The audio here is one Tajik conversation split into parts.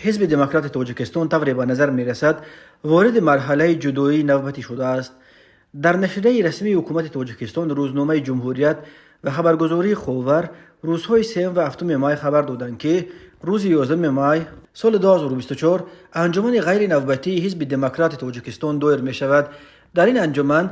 Ҳизби Демократи Тоҷикистон, тавре ба назар мерасад, вориди марҳалаи ҷудоии навбатӣ шудааст. Дар нашрияи расмии ҳукумати Тоҷикистон, рӯзномаи «Ҷумҳурият», ва хабаргузории «Ховар» рӯзҳои 3 ва 7 май хабар доданд, ки рӯзи 11 май соли 2024 анҷумани ғайринавбатии Ҳизби Демократи Тоҷикистон доир мешавад. Дар ин анҷуман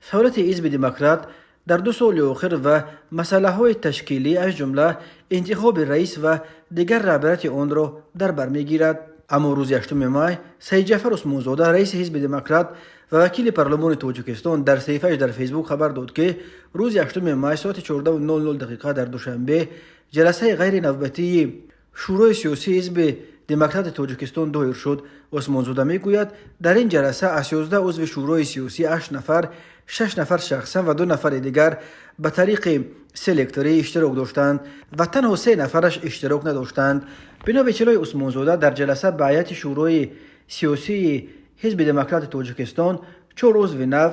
фаъолияти Ҳизби Демократ дар 2 соли охир ва масъалаҳои ташкилӣ, аз ҷумла интихоби раис ва дигар раҳбарияти онро дар бар мегирад. Аммо рӯзи 8 май Саидҷафар Усмонзода, раиси Ҳизби Демократ ва вакили парлумони Тоҷикистон, дар саҳифааш дар Фейсбук хабар дод, ки рӯзи 8 май соати 14:00 дақиқа дар Душанбе ҷаласаи ғайринавбатии Шӯрои сиёсии Ҳизби Демократи Тоҷикистон доир шуд. Усмонзода мегӯяд, дар ин ҷаласа аз 11 узви Шӯрои сиёсӣ ҳашт нафар, шаш нафар шахсан ва ду нафари дигар ба тариқи селекторӣ иштирок доштанд ва танҳо се нафараш иштирок надоштанд. Бино ба иттилои Усмонзода, дар ҷаласа ба ҳайати Шӯрои сиёсии Ҳизби Демократи Тоҷикистон чор узви нав: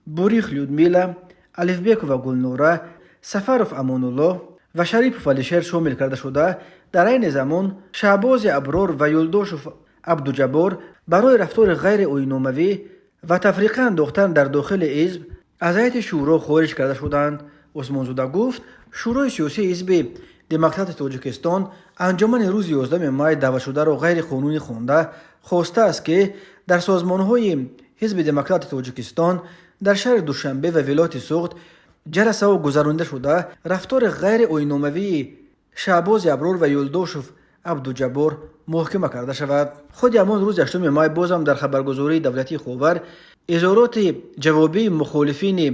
Бурих Людмила, Алифбекова Гулнора, Сафаров Амонуллоҳ ва Шарипов Алишер шомил карда шуда, дар айни замон Шаҳбози Аброр ва Юлдошев Абдуҷаббор барои рафтори ғайриоинномавӣ ва тафриқа андохтан дар дохили ҳизб аз ҳайати шӯро хориҷ карда шуданд. Усмонзода гуфт, Шӯрои сиёсии Ҳизби Демократи Тоҷикистон анҷумани рӯзи 11 май даъватшударо ғайриқонунӣ хонда, хостааст, ки дар созмонҳои Ҳизби Демократи Тоҷикистон дар шаҳри Душанбе ва вилояти Суғд ҷаласаҳо гузаронида шуда, рафтори ғайриоинномавии Шаҳбози Аброр ва Юлдошев Абдуҷаббор муҳокима карда шавад. Худи ҳамон рӯзи 8 май бозам дар хабаргузории давлатии «Ховар» изҳороти ҷавобии мухолифини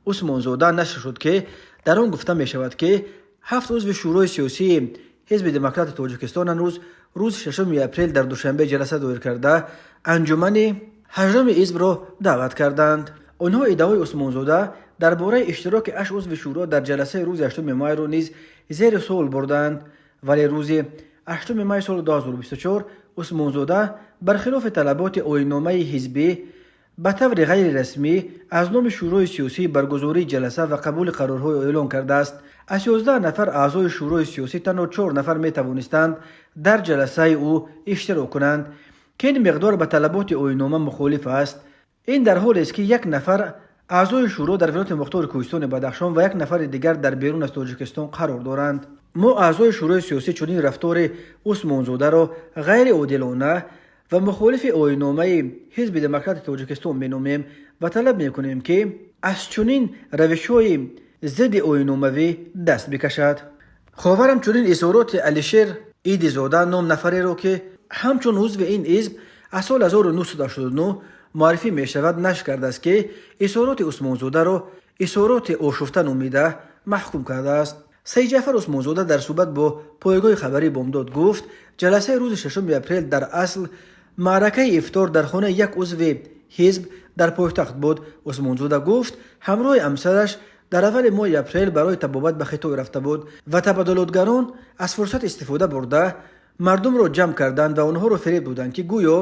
Усмонзода нашр шуд, ки дар он гуфта мешавад, ки ҳафт узви Шӯрои сиёсии Ҳизби Демократи Тоҷикистон ҳанӯз рӯзи 6 апрел дар Душанбе ҷаласа доир карда, анҷумани 8-уми ҳизбро даъват карданд. Онҳо иддаои Усмонзода дар бораи иштироки ҳашт узви шӯро дар ҷаласаи рӯзи 8 майро низ зери суол бурданд. Вале рӯзи 8 май соли 2024 Усмонзода бархилофи талаботи оинномаи ҳизбӣ ба таври ғайрирасмӣ аз номи Шӯрои сиёсӣ баргузории ҷаласа ва қабули қарорҳои эълон кардааст. Аз 11 нафар аъзои Шӯрои сиёсӣ танҳо чор нафар метавонистанд дар ҷаласаи ӯ иштирок кунанд, ки ин миқдор ба талаботи оиннома мухолиф аст. Ин дар ҳолест, ки як нафар аъзои шӯро дар Вилояти Мухтори Кӯҳистони Бадахшон ва як нафари дигар дар берун аз Тоҷикистон қарор доранд. Мо, аъзои Шӯрои сиёсӣ, чунин рафтори Усмонзодаро ғайриодилона ва мухолифи оинномаи Ҳизби Демократи Тоҷикистон меномем ва талаб мекунем, ки аз чунин равишҳои зидди оинномавӣ даст бикашад. «Ховарам» чунин изҳороти Алишер Идизода ном нафареро, ки ҳамчун узви ин ҳизб аз соли 1989 муаррифӣ мешавад, нашр кардааст, ки изҳороти Усмонзодаро изҳороти ошуфта номида маҳкум кардааст. Саидҷафар Усмонзода дар суҳбат бо пойгоҳи хабарии «Бомдод» гуфт, ҷаласаи рӯзи 6 апрел дар асл маъракаи ифтор дар хонаи як узви ҳизб дар пойтахт буд. Усмонзода гуфт, ҳамроҳи ҳамсараш дар аввали моҳи апрел барои табобат ба Хитой рафта буд ва табаддулотгарон аз фурсат истифода бурда, мардумро ҷамъ карданд ва онҳоро фиреб доданд, ки гӯё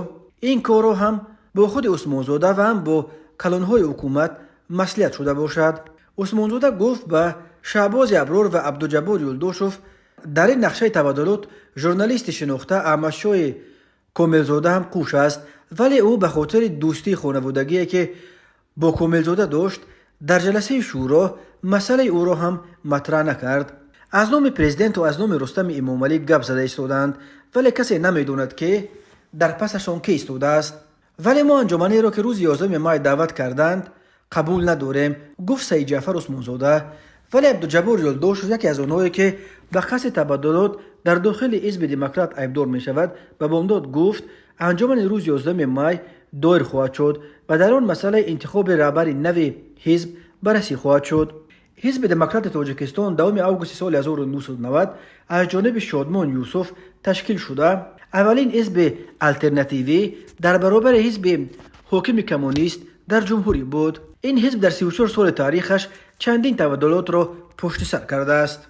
ин корро ҳам бо худи Усмонзода ва ҳам бо калонҳои ҳукумат маслиҳат шуда бошад. Усмонзода гуфт, ба Шаҳбози Аброр ва Абдуҷаббор Юлдошев дар ин нақшаи табаддулот журналисти шинохта Аҳмадшоҳи Комилзода ҳам қӯш аст, вале ӯ ба хотири дӯстии хонаводагие, ки бо Комилзода дошт, дар ҷаласаи шӯро масъалаи ӯро ҳам матраҳ накард. Аз номи президенту аз номи Рустами Эмомалӣ гап зада истоданд, вале касе намедонад, ки дар пасашон ки истодааст. Вале мо анҷуманеро, ки рӯзи 11 май даъват карданд, қабул надорем, гуфт Саидҷафар Усмонзода. Вале Абдуҷаббор Юлдошев, яке аз онҳое, ки ба қасди табаддулот дар дохили Ҳизби Демократ айбдор мешавад, ба «Бомдод» гуфт, анҷумани рӯзи 11 май доир хоҳад шуд ва дар он масъалаи интихоби раҳбари нави ҳизб баррасӣ хоҳад шуд. Ҳизби Демократи Тоҷикистон 10 августи соли 1990 аз ҷониби Шодмон Юсуф ташкил шуда, аввалин ҳизби алтернативӣ дар баробари ҳизби ҳокими коммунист дар ҷумҳурӣ буд. Ин ҳизб дар 34 соли таърихаш чандин табаддулотро пушти сар кардааст.